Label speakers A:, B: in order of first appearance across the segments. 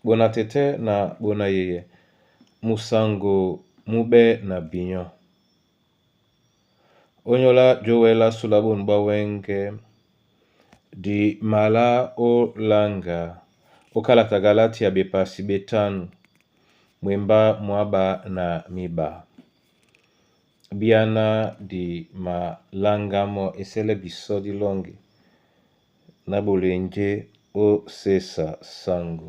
A: Bona tɛ́tɛ́ na bona yeyɛ, musaŋgo mú ɓɛ́ na binyɔ́. Ónyólá jówɛ lá sú lá ɓôn ɓá wɛ́ŋgɛ̄, di malá ó laŋga ó kalata Galatia ɓepasi ɓé tánu, mwembá mwá ɓá na míba. Bíáná di maláŋgámɔ́ esɛ́lɛ́ bisɔ́ dí lɔ́ŋgi ná ɓolenjé ó sésá saŋgó.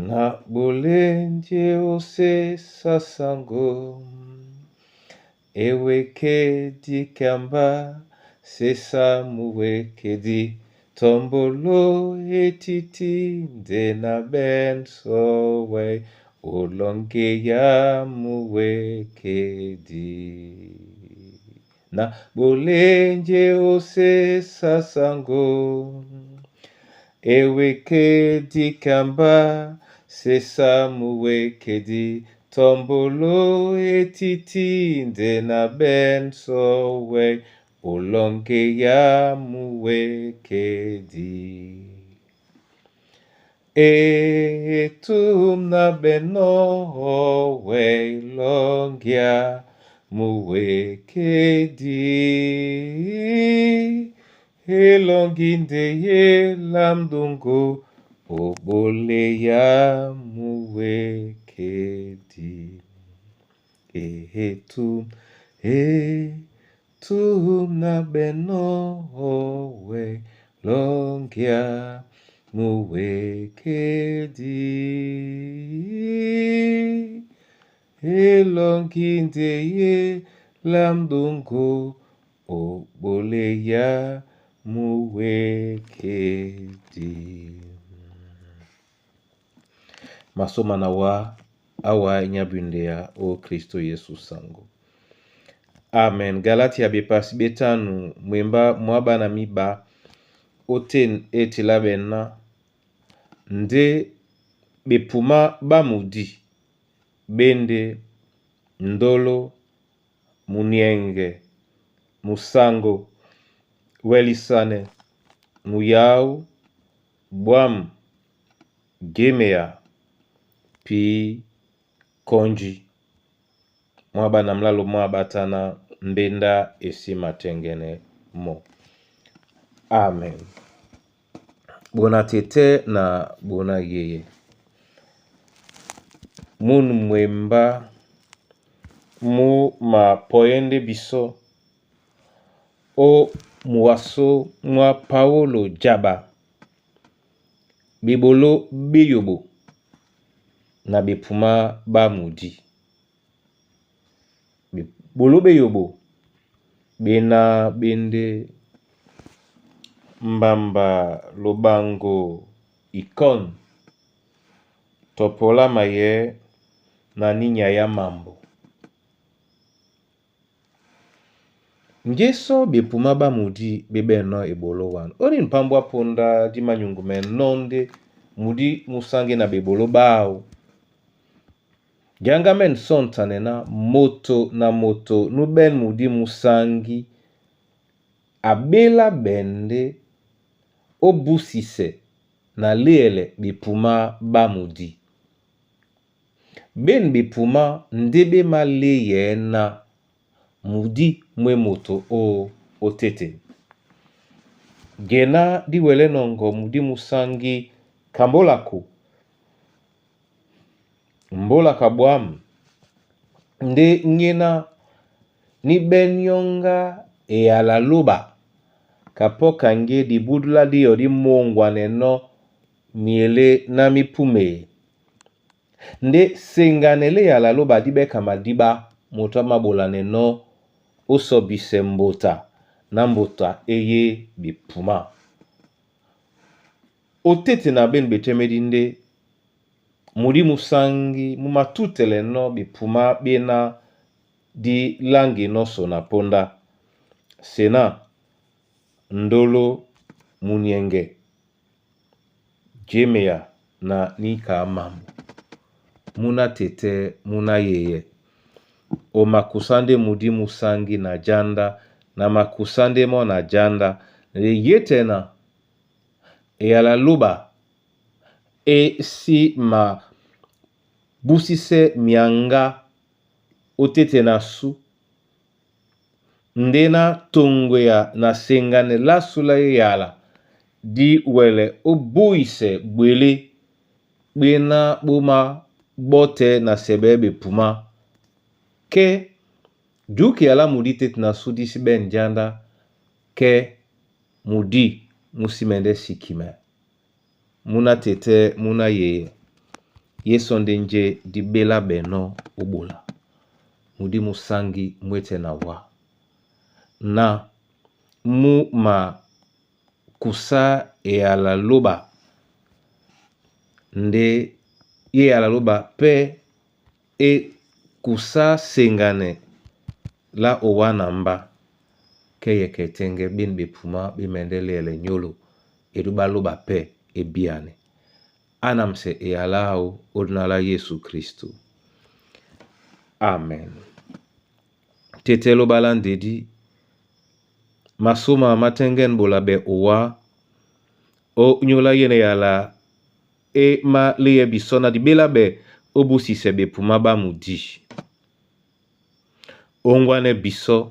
A: Na ɓolenjé ó sésá saŋgó, ewekedi kyamba sésá muwekedi, tɔmbolo etiti nde na ɓɛ̌n sɔ́ wɛ́, olɔŋgé yá muwekedi. Na ɓolenjé ó sésá saŋgó, ewekedi kyamba sésá muwekedi, tɔmbolo etiti nde na ɓɛ̌n sɔ́ wɛ́, olɔŋgé yá muwekedi. Etum na ɓɛnɔ́ wɛ́ lɔŋgíá muwekedi. Elɔŋgi nde ye lá m̀ɗoŋgo, ó ɓolɛ́ yá muwekedi. Etum, etum na ɓɛnɔ́ wɛ́ lɔŋgíá muwekedi. Elɔŋgi nde ye lá m̀ɗoŋgo, ó ɓolɛ́ yá muwekedi. Masoma na wa awa nyabundeya o Kristo Yesu sango. Amen. Galatia bepasi betanu mwemba mwa bana miba oten etela bena nde bepuma bamudi bende ndolo munienge musango welisane muyáu bwâm jemeya pi kɔnji mwá ɓá na mlálo mwa ɓátáná mbéndá e sí matɛŋgɛnɛ mɔ́. Amen. Bona tɛ́tɛ́ na bona yeyɛ, mún mwembá mú mapɔ́yɛ́ ndé bisɔ́ ó muwasó mwá Paólo jaba ɓeɓoló ɓéyoɓo na ɓepumá ɓá mudí. Ɓeɓoló ɓéyoɓo ɓéná ɓé ndé mbamba loɓaŋgo Ikɔnə tɔ pɔlá mayɛ̌ na nínya á mambo. Njé sɔ́ ɓepumá ɓá mudí ɓé ɓɛ̂nɔ́ eɓoló wān, ónín pámbwá póndá dí manyuŋgumɛnɔ́ ndé mudí músáŋgí na ɓeɓoló ɓáō. Jaŋga mɛ́n sɔ̂ntanɛ ná moto na moto nú ɓɛ́n mudí musáŋgí a ɓélá ɓɛ̂n ndé ó búsisɛ na léɛlɛ ɓepumá ɓá mudí. Bên ɓepumá ndé ɓé māléyɛɛ́ ná mudí mú e moto ó ótéten. Gená dí wɛlɛ́ nɔŋgɔ mudí musáŋgí ka mbóla a ko, mbóla ka ɓwǎm̀ ndé nyéná ní ɓɛ́n yɔ́ŋgá eyala lóɓa kapɔ́ kaŋgé dibúdúlá díyɔ dí môŋgwanɛnɔ́ myelé ná mípúmee. Ndé seŋganɛ lé eyala lóɓa dí ɓɛ́ ka madíɓá moto á māɓolanɛnɔ́ ó sɔbisɛ mbota ná mbota é yé ɓepumá. Ótéte na ɓên ɓetɛ́mɛ́dí ndé mudí musáŋgí mú matútɛlɛnɔ́ ɓepumá ɓéná dí láŋginɔ́ sɔ na póndá. Sená, ndolo, muniɛŋgɛ, jémeya na níka á mambo. Múná tɛtɛ́, múná yeyɛ, o makusá ndé mudí musáŋgí na jándá na makusá ndé mɔ́ na jándá. Ndé yétɛna eyala lóɓa e sí mabúsisɛ miaŋgá ótéte na sú, ndé ná toŋgoya na seŋganɛ lásu lá eyala dí wɛlɛ ó búisɛ ɓwelé ɓéná ɓó máɓɔ́tɛ́ na sɛɓɛɛ́ ɓepumá. Kɛ́ júkea lá mudí tete na sú dí sí ɓɛ̂n jánda kɛ́ mudí mú sí mɛndɛ́ sikimɛ. Múná tetɛ́ múná yeyɛ, yé sɔ́ ndé njé dí ɓélá ɓɛnɔ́ ó ɓola. Mudí musáŋgí mú e tɛ́ na wá. Na mú makusá eyala lóɓa ndé eyala lóɓa pɛ́ e kusá seŋganɛ lá owá na mbá kɛ́ yɛkɛ tɛ́ŋgɛ́ ɓên ɓepumá ɓé mɛndɛ́ lɛ́lɛ nyólo edu ɓá lóɓa pɛ́ e bíánɛ́. Anamsɛ eyala áō ó dina lá Yésu Kristo. Amen. Tetɛ́ lóɓa lá ndedí, masóma má tɛ́ŋgɛ́n ɓola ɓɛ owá ó nyóla yêne eyala e máléɛ bisɔ́ ná di ɓélá ɓɛ ó búsisɛ ɓepumá ɓá mudí. Óŋgwanɛ́ bisɔ́,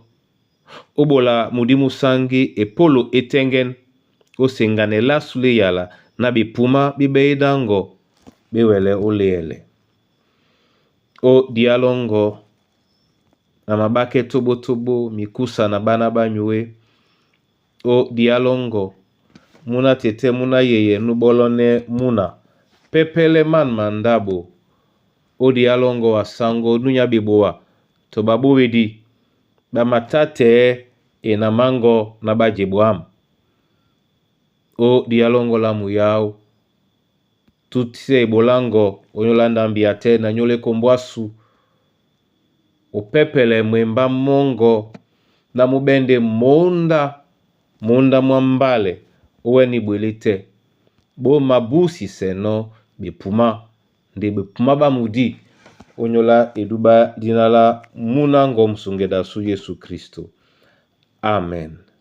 A: ó ɓola mudí músáŋgí epólo é tɛ́ŋgɛ́n ó seŋganɛ lásu lá eyala na ɓepumá ɓí ɓɛ́ édáŋgɔ ɓé wɛlɛ́ ó lěɛlɛ. Ó diá lɔ́ŋgɔ́ na maɓákɛ́ tóɓótóɓó mikúsa na ɓána ɓá nyué. Ó diá lɔ́ŋgɔ́ múná tetɛ́ múná yeyɛ nú ɓɔ́lɔ́nɛ́ múna pɛ́pɛ́lɛ́ man mandáɓo. Ó diá lɔ́ŋgɔ́ asáŋgó núnyá ɓeboa tɔ ɓaɓówedi ɓá matátɛɛ́ e na máŋgɔ́ ná ɓá je ɓwǎm̀. Ó diá lɔ́ŋgɔ́ lá muyáó tútísɛ́ eɓoláŋgɔ ónyólá ndámbia tɛ́ na nyóla é kombó ásu. Opɛ́pɛlɛ mwembá mɔ́ŋgɔ na mú ɓɛ́ ndé mǒndá mǒndá mwá mbálɛ ó wɛ́nɛ́ ibwelé tɛ́. Ɓó mabúsisɛnɔ́ ɓepumá ndé ɓepumá ɓá mudí ónyólá edu ɓá dina lá múná ŋgɔ́ musuŋgɛdu a sú Yésu Kristo. Amen.